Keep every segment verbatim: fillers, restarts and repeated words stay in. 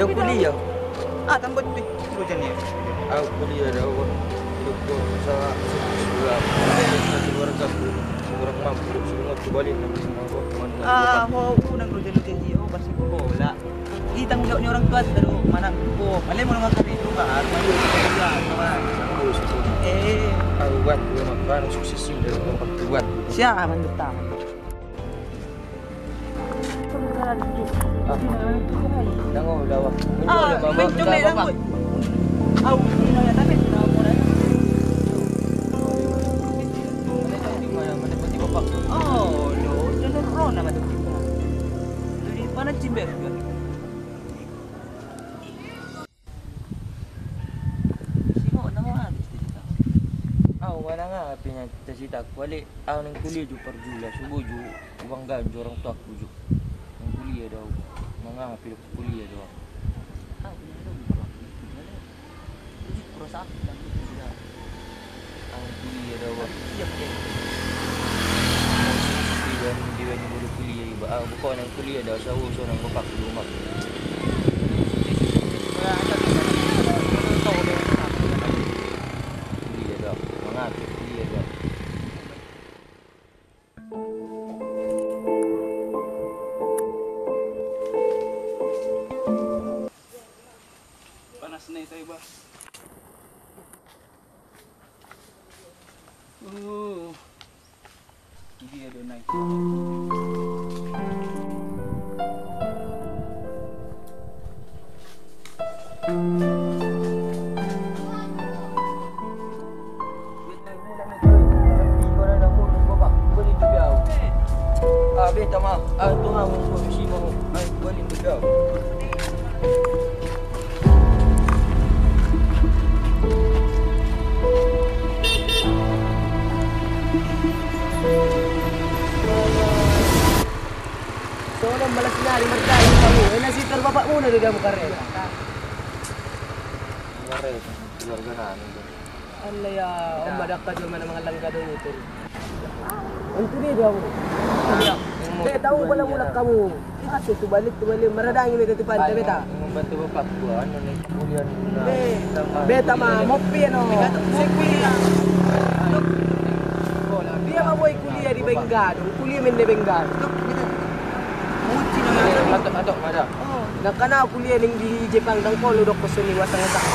Kuliah. Ah, tambah tu. Lu jadi. Au kuliah da, au. Hidup ku sangat sukses juga. Keluarga ku kurang mampu, sudah mau coba lihat nanti mau apa, kemana. Ah, ho, unang lu jadi, jadi, oh, pasti bola. Itanggung jawab ni orang tua tu, mana? Oh, paling mau nonton itu, Pak. Harus masuk kuliah, Pak. Harus itu. Eh. Au buat gue makan sukses sih dari tempat buat. Siap, mantap. Au manang aha pe na cita-citaku, alai au naeng kuliah jo parjolo, so boi jo hubanggaon jo orang tuaku jo. Naeng kuliah do au, manang aha pe do kuliah do au. Au kuliah do au. Au kuliah do au. Au kuliah do au. Kuliah do au. Mangape kuliah do au. Panas nih saya, Bah. Uh. Dia do nai. Ah, beta ma, ah, tu ma, mau gua bisi mau, ah, gua ni beda. Songon malas nari mardalan hamu, eh, na sitor bapakmuna do hamu kareta. Kareta, keluarga nami do. Alai ya, on ma dangka jolma na mangallang gadong i tu. On tu dia do hamu. Be, tau pala mulak hamu. Asu tu balik, tu balik, marhadangi beta tu panda beta. Membantu bapakku, anu ni, kuliah ni. Be, beta ma, mopi anu. Dia ma boi kuliah di Benggadong, kuliah mende Benggadong. Atok, atok, mada. Nangkana kuliah ning di Jepang, dang pola dokkon songon i, wasang-wasang.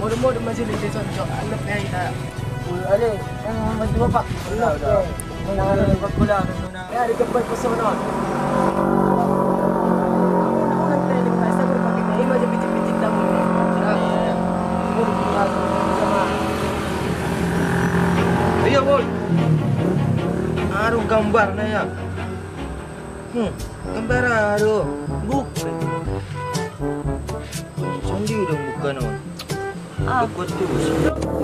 Modom-modom masih di desa, Cok. Anggap ya kita. Wih, ale, yang masih bapak. Udah, udah. Udah, udah, udah. Ya, di tempat pesona. Aku nak, aku nak training, Mas. Aku pakai ini aja picit-picit kamu. Iya, Boy. Aduh, gambarnya ya. Hmm, gambar aduh. Bukan. Sandi udah bukan, oh. Ah. Bukan tuh.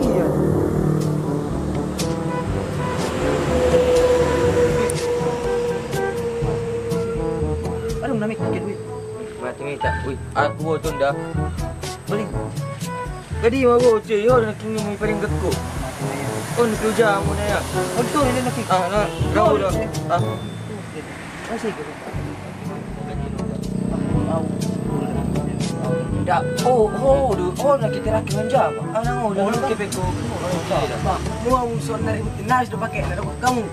Iya. Aduh, namik, oke, duit. Mati mita. Wih, aku botong dah. Paling. Jadi mau bocil, yo, nak kini mau paling gekko. Oh, nak kerja mau naya. Betul ini nak. Ah, nah, kau dah. Ah. Masih ke? Dah. Oh, oh, oh, nak kita lagi menjam. Ah, nang, oh, nak ke beko. Mau usul dari nas do pakai, nak kamu.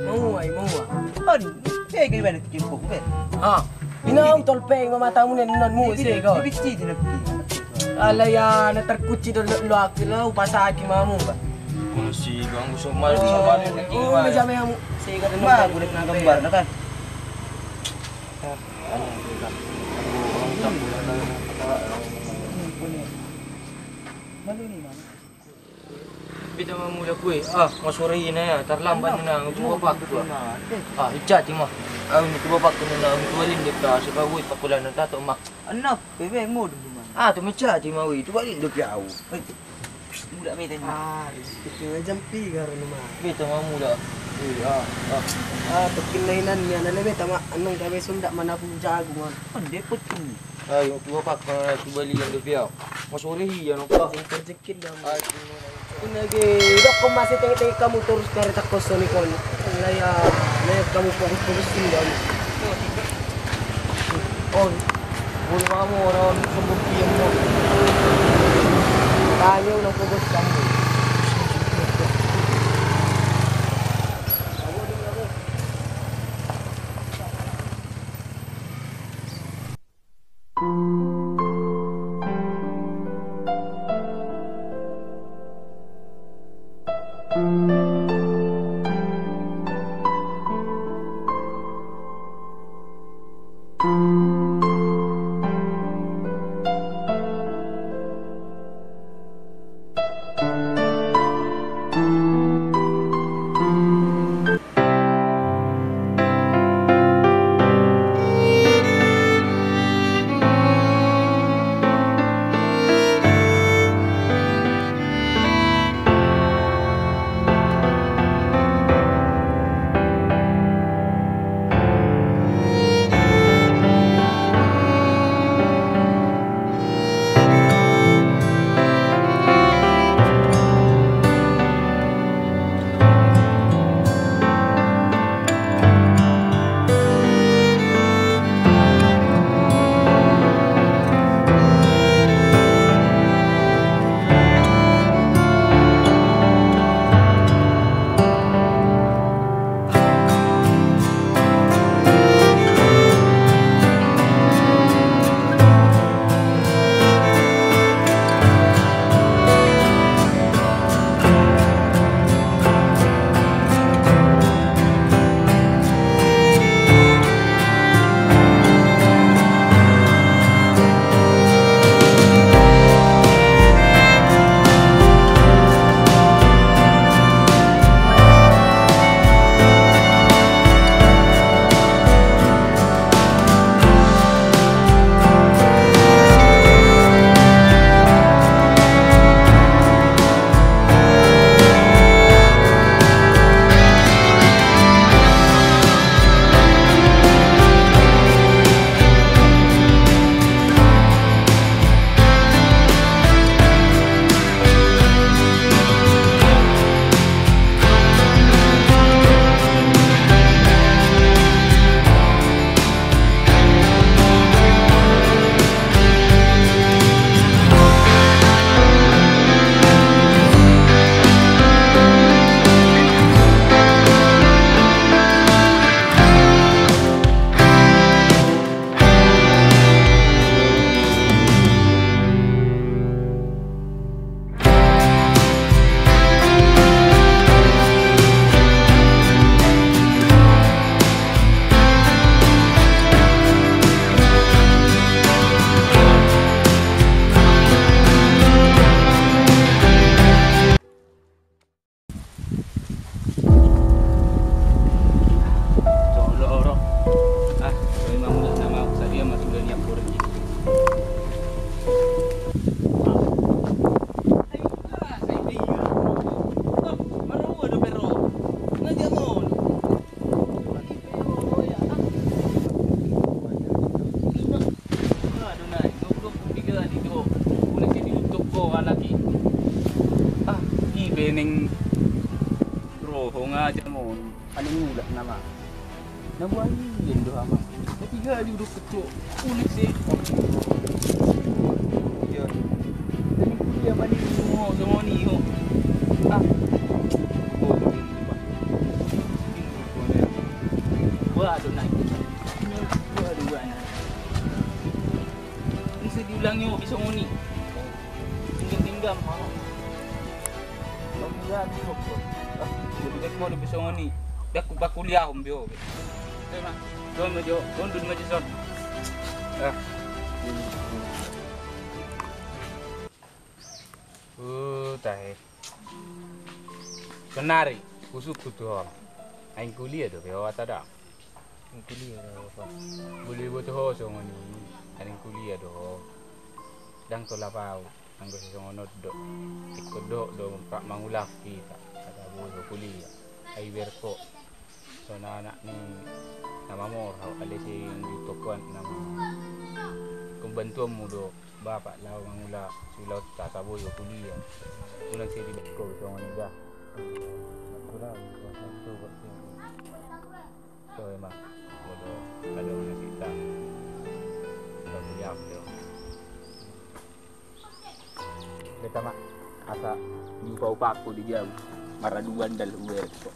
Mau ai, mau ai. Aduh, kayak gimana tuh, Cimpo, be? Ah, ina au tolpeng ma matamu nen non mu, sega. Alai ya, na terkunci do lo, lo aku lo, upasaki mamu ba. Kunci ganggu somal, somal. Oh, meja me hamu. Sega do ma, udah kena gambar na kan. Malu ni, Mang. Beta ma mulak, weh. Ah, masore i na ya, tarlambat na, tu bapakku. Ah, i-chat i ma. Au, tu bapakku na, au, tu Walin deka, seka, weh, pakulan na tato ma. Anak, bebe, modom di mana? Ah, tu ma i-chat i ma, weh, tu Walin do pe au. Weh. Mulak beta ma. Ah, itu aja jampi garu nama. Beta ma mulak. Iya. Ah, tokin na inan ni anak beta ma, anong gabe sundak manapu jagung. Ande petu. Ayo, tua pak, eh, tu balian do piau. Masore iya no pak. Sing terjekin dah. Ayo. Inage, dok ko masih tengik-tengik kamu terus kareta kosong ni kon. Lah ya, nah, kamu fokus-fokus sini dong. Oh, boleh kamu orang sembur diam no. Tanya ulang fokus kamu. Jolo ro. Ah, jolo ma mulak nama, sadia ma sudah nian porgi. Ayo, ah, saya dia. Stop, baru ada pero. Ngajak mon. Adonai, gok-gok piga di do. Boleh jadi untuk ko anak i. Ah, i beneng roho ngajak mon. Paling mulak nama. Na buahian do ama. Na piga di do ketua. Boleh sih. Iya. Paling kuliah paling mau sama ni ho. Ah. Oh, Wah, Adonai. Wah, Adonai. Ini bisa diulangi, oh, bisa ngoni. Tinggal-tinggal, mau. Kalau bisa, di pokok. Ah, jadi kan mau bisa ngoni. Dah kuliah, om, bio. Oke, Mas. Tuan, maju. Tuan, duduk maju, son. Ah. Uh, tahe. Sonari, husungkun tu ho. Naeng kuliah dope ho atau ndang? Naeng kuliah do, Pak. Boi diboto ho songon i, naeng kuliah do ho. Ndang tolap au. Anggo sisongon on do, ingkon dohot do mangulahon hita, asa boi ho kuliah. Ai berko, songon anak ni na mamora ho, alai sing di toko an na mamora. Ingkon bantuanmu do, Bapak, laho mangula siulaonta asa boi ho kuliah. Unang sai diberko songon i da. Kurang, kurang, kurang. Toe ma, molo adong nasida. Asa kuliah do. Beta ma, asa diupa-upangku di jabu, maradu bandal huberko.